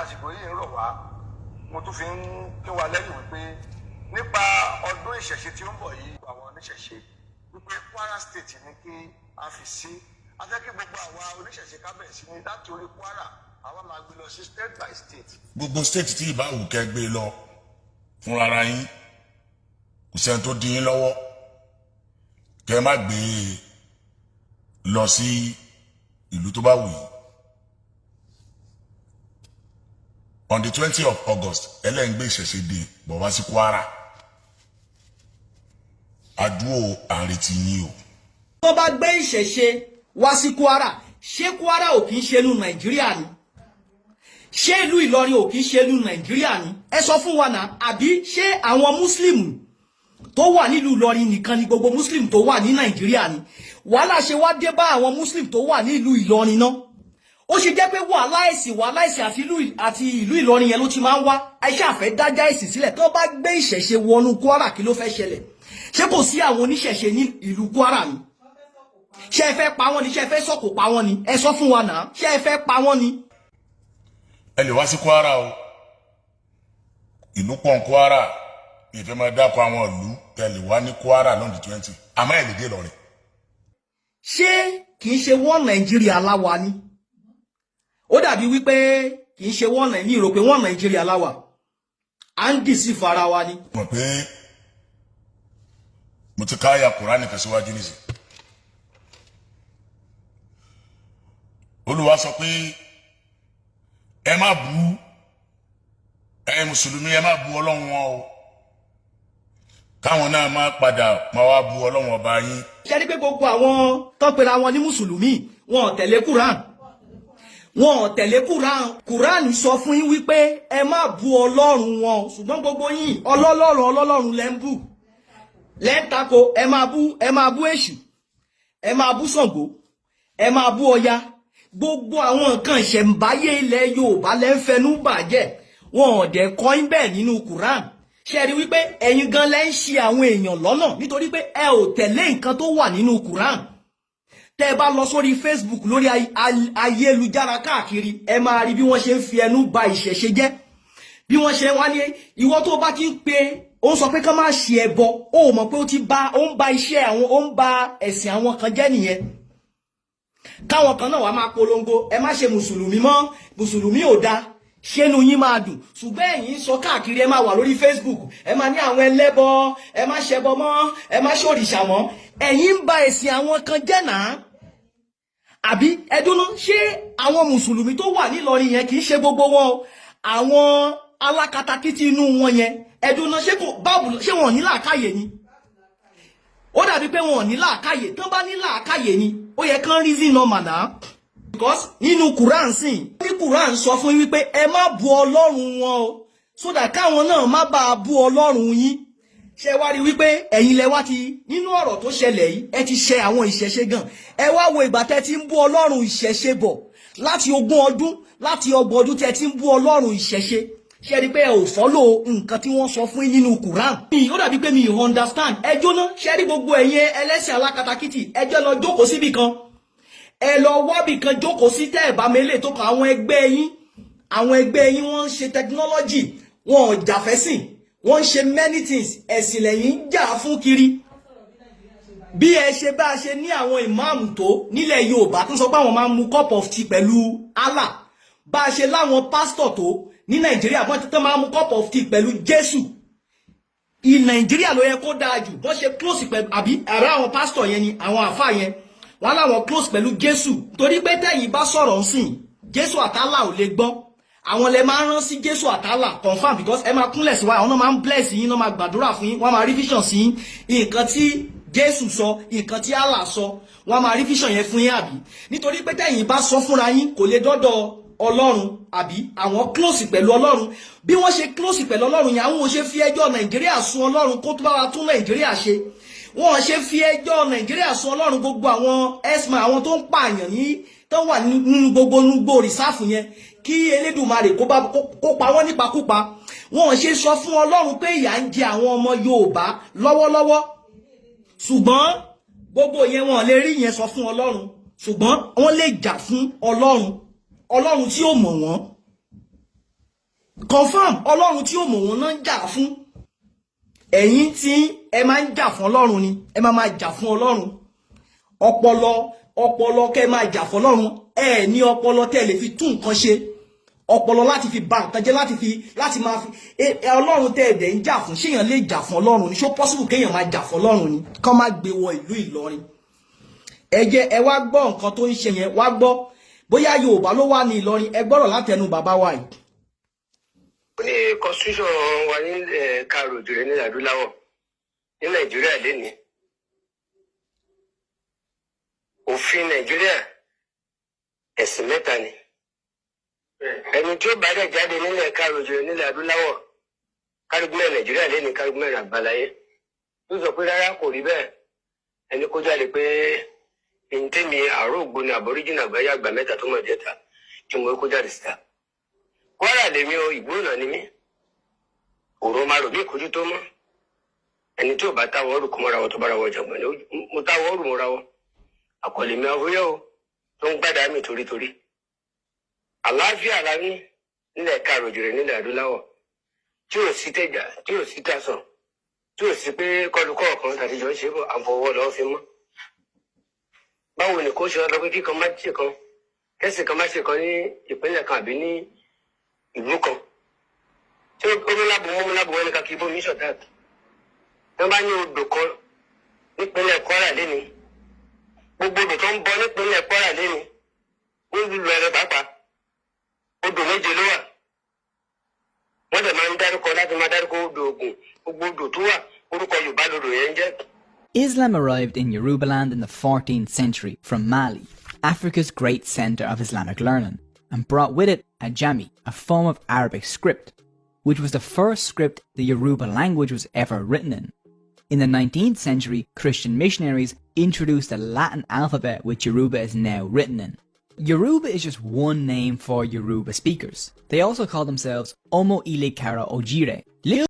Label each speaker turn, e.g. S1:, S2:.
S1: àsìkò yìí ń rọ̀ wá, mo tún fi ń kí wa lẹ́yìn wípé nípa ọdún ìṣẹ̀ṣe tí ó ń bọ̀ yìí, àwọn oníṣẹ̀ṣe, wípé Kwara State ní kí a fi sí. A fẹ́ kí gbogbo àwa oníṣẹ̀ṣe ká bẹ̀rẹ̀ sí ní láti orí Kwara, àwa máa gbé lọ sí state by state.
S2: Gbogbo state tí ìbá wù kẹ́ gbé lọ fúnra ara yín, kò sẹ́ni tó dín yín lọ́wọ́ kẹ́ má gbé e lọ sí ìlú tó bá wù yín. On the 20 of August, ẹlẹ́yìn gbé ìṣẹ̀ṣe dé bọ̀ wá sí Kwara. Àdúró, à ń retí yín o.
S3: Tó bá gbé ìṣẹ̀ṣe wá sí Kwara, ṣé Kwara ò kì í ṣe inú Nàìjíríà ni? Ṣé ìlú Ìlọrin ò kì í ṣe inú Nàìjíríà ni? Ẹ sọ fún wa náà. Àbí ṣé àwọn Muslim tó wà nílùú Ìlọrin nìkan ni gbogbo Muslim tó wà ní Nàìjíríà ni? Wàhálà ṣe wá dé bá àwọn Muslim tó wà nílùú Ìlọrin náà? Ó ṣe jẹ́ pé wàhálà ẹ̀sìn àti ìlú Ìlọrin yẹn ló ti máa ń wá. Ẹ ṣàfẹ́ dájá ẹ̀sìn sílẹ̀. Tó bá gbé ìṣẹ̀ṣe wọnú Kwara, kí ló fẹ́ ṣẹlẹ̀? Ṣé kò sí àwọn oníṣẹ̀ṣe ní ìlú Kwara ni? Ṣé ẹ fẹ́ pa wọ́n ni? Ṣé ẹ fẹ́ sọ̀kò pa wọ́n ni? Ẹ sọ fún wa náà, ṣé ẹ fẹ́ pa wọ́n ni?
S2: Ẹ lè wá sí Kwara o. Ìlú pọ̀ ń Kwara, ìfẹ́ máa dákọ̀ àwọn ìlú tẹ́ lè wá ní Kwara lọ́n di 20, àmọ́ ẹ lè dé Ìlọrin.
S3: Ṣé kì í ṣe wọ́n Nàìjíríà láwa ni? Ó dàbí wípé kì í ṣe wọ́n Nàìjíríà rò pé wọ́n Nàìjíríà láwa, à ń dì sí fara wa ni.
S2: Mọ̀ pé mo ti ká àyà Kùránì kan síwájú nísìn. Olúwa sọ pé ẹ má bú ẹ mùsùlùmí, ẹ má bú Ọlọ́run wọn o, káwọn náà má padà má wá bú Ọlọ́run ọba yín.
S3: Ṣe rí pé gbogbo àwọn tó pera wọn ní mùsùlùmí, wọn ò tẹ̀lé Quran, wọn ò tẹ̀lé Quran. Quran sọ fún yín wípé ẹ má bú Ọlọ́run wọn, ṣùgbọ́n gbogbo yín, ọlọ́lọ́run ọlọ́lọ́run lẹ́ ń bú, lẹ́ ń tako. Ẹ máa bú Èṣù, ẹ máa bú Ṣàngó, ẹ máa bú Ọya. Gbogbo àwọn nǹkan ìṣẹ̀ǹbáyé ilẹ̀ Yorùbá lẹ́ ń fẹnu bàjẹ́. Wọn ò dẹ̀ kọ́ yín bẹ́ẹ̀ nínú Quran. Ṣe rí wípé ẹ̀yin gan lẹ́ ń ṣì àwọn èèyàn lọ́nà nítorí pé ẹ ò tẹ̀lé nǹkan tó wà nínú Quran? Tẹ́ ẹ bá lọ sórí Facebook, lórí ayélujára káàkiri, ẹ máa rí bí wọ́n ṣe ń fi ẹnu ba ìṣẹ̀ṣe jẹ́, bí wọ́n ṣe wá ní ìwọ tó bá ti ń pe, ó ń sọ pé ká má ṣe ẹbọ, ó mọ̀ pé ó ti ba, ó ń ba iṣẹ́ àwọn, ó ń ba ẹ̀sìn àwọn kan jẹ́ nìyẹn. Káwọn kan náà wàá máa polongo, ẹ má ṣe mùsùlùmí mọ́, mùsùlùmí ò dáa, ṣénu yín máa dùn. Ṣùgbọ́n ẹ̀yin ń sọ káàkiri, ẹ máa wà lórí Facebook, ẹ máa ní àwọn ẹlẹ́bọ, ẹ má ṣẹbọ mọ́, ẹ má ṣòrìṣà mọ́. Ẹ̀yin ń ba ẹ̀sìn àwọn kan jẹ́ náà. Àbí ẹdúná, ṣé àwọn mùsùlùmí tó wà nílọrin yẹn, kì í ṣe gbogbo wọn o, àwọn alákatakítí inú wọn yẹn, ẹdúná, ṣé kò báàbù, ṣé wọn ò ní làákàyè ni? Ó dàbí pé wọn ò ní làákàyè. Tán bá ní làákàyè ni, ó yẹ kán reason normal náà, because nínú Quran sìn ní, Quran sọ fún yín wípé ẹ má bu Ọlọ́run wọn o, so that káwọn náà má bàa bú Ọlọ́run yín. Ṣe wá rí wípé ẹ̀yin lẹ wá ti nínú ọ̀rọ̀ tó ṣẹlẹ̀ yìí, ẹ ti ṣe àwọn ìṣẹ̀ṣe gan. Ẹ wá wo ìgbà tẹ́ ti ń bú Ọlọ́run ìṣẹ̀ṣe bọ̀ láti 20 ọdún, láti 30 ọdún tẹ́ ti ń bú Ọlọ́run ìṣẹ̀ṣe. Ṣe rí pé ẹ ò follow nǹkan tí wọ́n sọ fún yín nínú Quran? Mi ó dàbí pé mi ò understand. Ẹ jóná, ṣe rí gbogbo ẹ̀yin ẹlẹ́sìn alákatakítì, ẹ jẹ́ lọ jókòó síbì kan, ẹ lọ wábì kan jókòó sí. Tẹ́ ẹ̀ bá mi lè tó kan àwọn ẹgbẹ́ yín, àwọn ẹgbẹ́ yín, wọ́n ń ṣe technology, wọn ò jàfẹ́sìn, wọ́n ń ṣe many things. Ẹ̀sìn lẹ́yìn ń jà fún kiri. Bí ẹ ṣe bá a ṣe ní àwọn ìmáàmù tó nílẹ̀ Yorùbá tó ń sọ pé àwọn máa ń mu cup of tea pẹ̀lú Allah, bá a ṣe láwọn pásítọ̀ tó ní Nàìjíríà wọ́n ti tán máa ń mu cup of tea pẹ̀lú Jésù. Ì Nàìjíríà ló yẹ kó dáa jù. Wọ́n ṣe close pẹ̀lú, àbí àrà àwọn pásítọ̀ yẹn ni, àwọn àfáà yẹn, wọ́n láwọn close pẹ̀lú Jésù, torí pé tẹ̀yìn bá sọ̀rọ̀ ń sìn, Jésù àtàlà ò lè gbọ́. Àwọn lẹ máa ń rán sí Jésù àtàlà, confirm, because ẹ máa kúnlẹ̀ sí wa, àwọn náà máa ń bless yín, náà máa gbàdúrà fún yín, wọ́n máa rí vision sí yín. Nǹkan tí Jésù sọ, nǹkan tí Allah sọ, wọ́n máa rí vision yẹn fún yín, àbí? Nítorí pé tẹ̀yìn bá sọ fúnra yín, kò lè dọ́dọ̀ Ọlọ́run, àbí? Àwọn close pẹ̀lú Ọlọ́run. Bí wọ́n ṣe close pẹ̀lú Ọlọ́run yẹn, àwọn ò ṣe fi ẹjọ́ Nàìjíríà sun Ọlọ́run kó tó bá wa tún Nàìjíríà ṣe? Wọ́n ṣe fi ẹjọ́ Nàìjíríà sun Ọlọ́run, gbogbo àwọn esma, àwọn tó ń pààyàn ní, tó wà nínú gbogbo nugbó reserve yẹn, kí Elédùmarè kó pa wọ́n nípakúpa? Wọ́n ṣe sọ fún Ọlọ́run pé ìyà ń jẹ àwọn ọmọ Yorùbá lọ́wọ́lọ́wọ́? Ṣùgbọ́n gbogbo yẹn, wọn lè rí yẹn sọ fún Ọlọ́run, ṣùgbọ́n wọ́n lè jà fún Ọlọ́run, Ọlọ́run tí ó mọ̀ wọ́n. Confam, Ọlọ́run tí ó mọ̀ wọn náà ń jà fún. Ẹ̀yin tí ẹ máa ń jà fún Ọlọ́run ni ẹ máa máa jà fún Ọlọ́run. Ọpọlọ, ọpọlọ kẹ́ máa jà fún Ọlọ́run. Ẹ ní ọpọlọ tẹ́ lè fi tún nǹkan ṣe, ọpọlọ láti fi ba nǹkan jẹ́, láti máa fi Ọlọ́run tẹ́ ẹ̀dẹ̀ ń jà fún. Ṣéèyàn lè jà fún Ọlọ́run ni? Ṣó possible kéèyàn máa jà fún Ọlọ́run ni? Kán má gbé wọ ìlú Ìlọrin. Ẹ jẹ́ ẹ wá gbọ́ nǹkan tó ń ṣe yẹn. Wá gbọ́ bóyá Yorùbá ló wà ní Ìlọrin. Ẹ gbọ́rọ̀ látẹnu bàbá wa yìí.
S4: Ó ní constitution wa nílẹ̀ káàró òjòrè, nílẹ̀ adúláwọ̀, ní Nàìjíríà lénìí, òfin Nàìjíríà, ẹ̀sìn mẹ́ta ni. Ẹni tí ó bá dẹ̀ jáde nílẹ̀ káàró òjòrè, nílẹ̀ adúláwọ̀, kárìgbọ́n Nàìjíríà lénìí, kárìgbọ́n àgbàláyé tó sọ pé rárá, kò rí bẹ́ẹ̀, ẹni kó jáde pé ntẹ́mi àárò ògbóni Aborigine àgbáyé àgbà mẹ́ta tó mọ̀ jẹ́ta tí mo kó jáde síta. Kwara lèmi o, Ìgbónà ni mí, òrò máa rò bí ìkojú tó mọ́. Ẹni tí ò bá táwọ́ rù kó mọ́ra wọn, tó bára wọn jọ̀gbọ́n ni. Mo táwọ́ rù mọ́ra wọn àkọlé mi àwòyẹ o tó ń gbádàá mi torítorí. Àlàáfíà la ní nílẹ̀ káàrọ̀ òjìrè, nílẹ̀ adúláwọ̀, tí ò sí tẹ̀jà, tí ò sí tàsán, tí ò sí pé kọlùkọ́ kan tàbí jọ ń ṣe bọ̀ àfọwọ́ lọ́ọ́ fi mọ́. Báwo ni kò ṣe wá lọ pé kíkan má ṣe kan, kẹ́sì kan má ṣe kan ní ìpínlẹ̀ kan àbí ní ìlú kan tí omi lábò mú lábò wọn ní ká kí ibòmí ṣọ̀tà tí wọ́n bá ní odò kan nípínlẹ̀ Kwara lẹ́ni, gbogbo odò tó ń bọ nípínlẹ̀ Kwara lẹ́ni, nílùú Ìlọrin pàápàá, odò méje ló wà. Wọ́n dẹ̀ máa ń dárúkọ láti máa dárúkọ odò Ògùn. Gbogbo odò tó wà, orúkọ Yorùbá lodò yẹn ń jẹ́.
S5: Islam arrived in Yorubaland in the 14th century from Mali, Africa's great center of Islamic learning, and brought with it Ajami, a form of Arabic script, which was the first script the Yoruba language was ever written in. In the 19th century, Christian missionaries introduced the Latin alphabet, which Yoruba is now written in. Yoruba is just one name for Yoruba speakers. They also call themselves Omo Ile Karo Ojire.